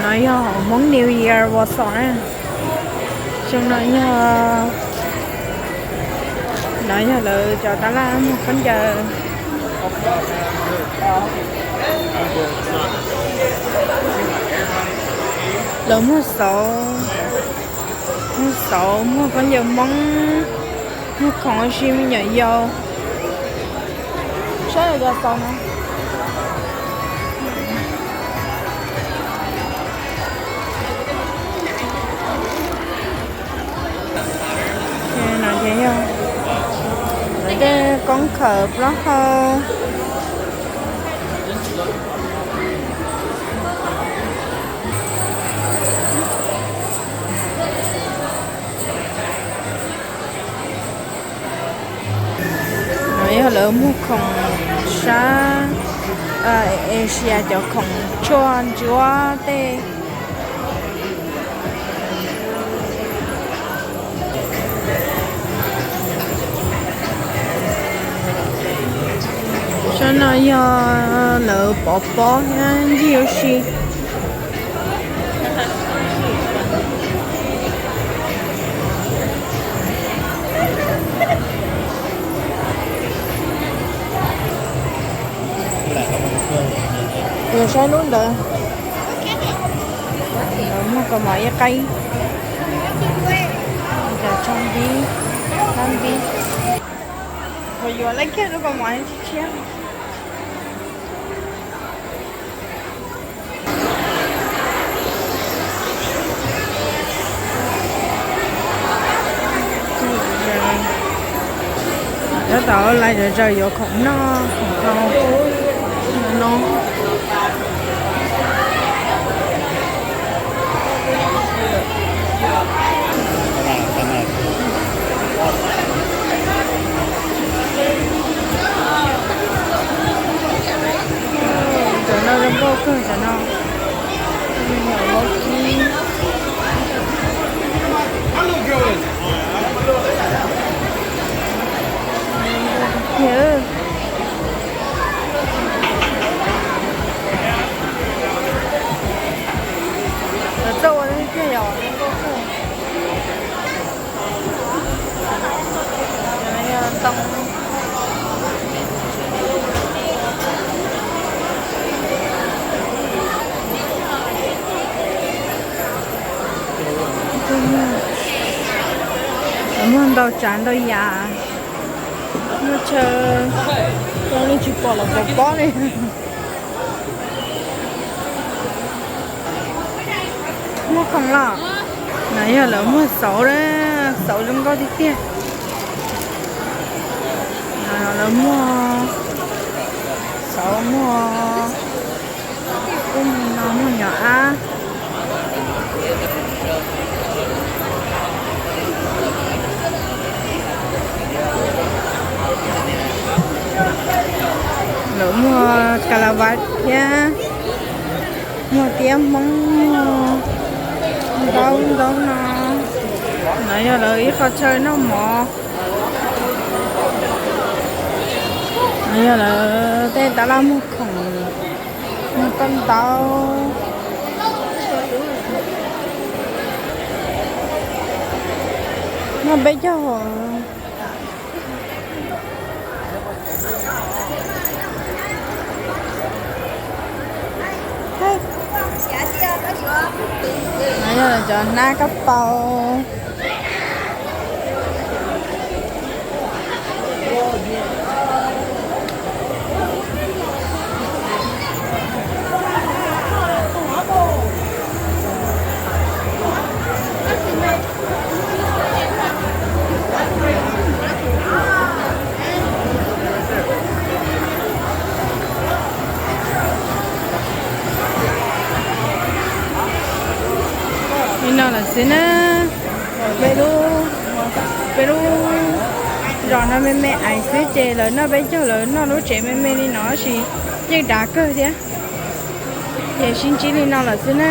No yog Hmoob New Year Warsaw na. Xyoo no yog, no yog lawv cov tab laj muag khaub ncaws. Lawv muag xauv, muag xauv, muag khaub ncaws Hmoob, muag khoom ua si me nyuam yaus. Saib lawv cov xauv na. No ces yog lawv tej koob khawm plaub hau. No yog lawv muag khoom sab Asia cov khoom tshuaj ntsuab tej. Sab no yog lawv pov pob thiab ncig ua si. Yog saib lub ntawd, lawv muag kaus mom ib qaib, cov tsho npib, dab npib. Kuv yuav lab kiag lub kaus mom tshiab. Nyob tau lais zom zaws yuav khoom noj khoom haus no. Cov no zoo nkauj kawg cov no. Zoo nkauj kawg. Lawv txawj ua tiag tiag yom, zoo nkauj kawg. Muag ntau tsav ntau yam, muaj chaw, tsis pom los pov pob li. Muag khoom los. No yog lawv muag xauv, xauv zoo nkauj tiag tiag. Lawv muag xauv, muag, no muag nyom ab. Lawv muag ka la vas thiab, muag tiab Hmoob, muag ntaub ntaub no. No yog lawv ib qho chaw noj mov. No yog lawv tej tab laj muag khoom, muag koj ntaub, muag peb caug. No yog cov hnab kab paus. Li no lawm xwb na. Peb lub, peb lub zos no me me ais xwb ces lawv noj peb caug, lawv noj lub tsev me me li no tab sis yeej dav kawg thiab. Ces sib ntsib li no lawm xwb na.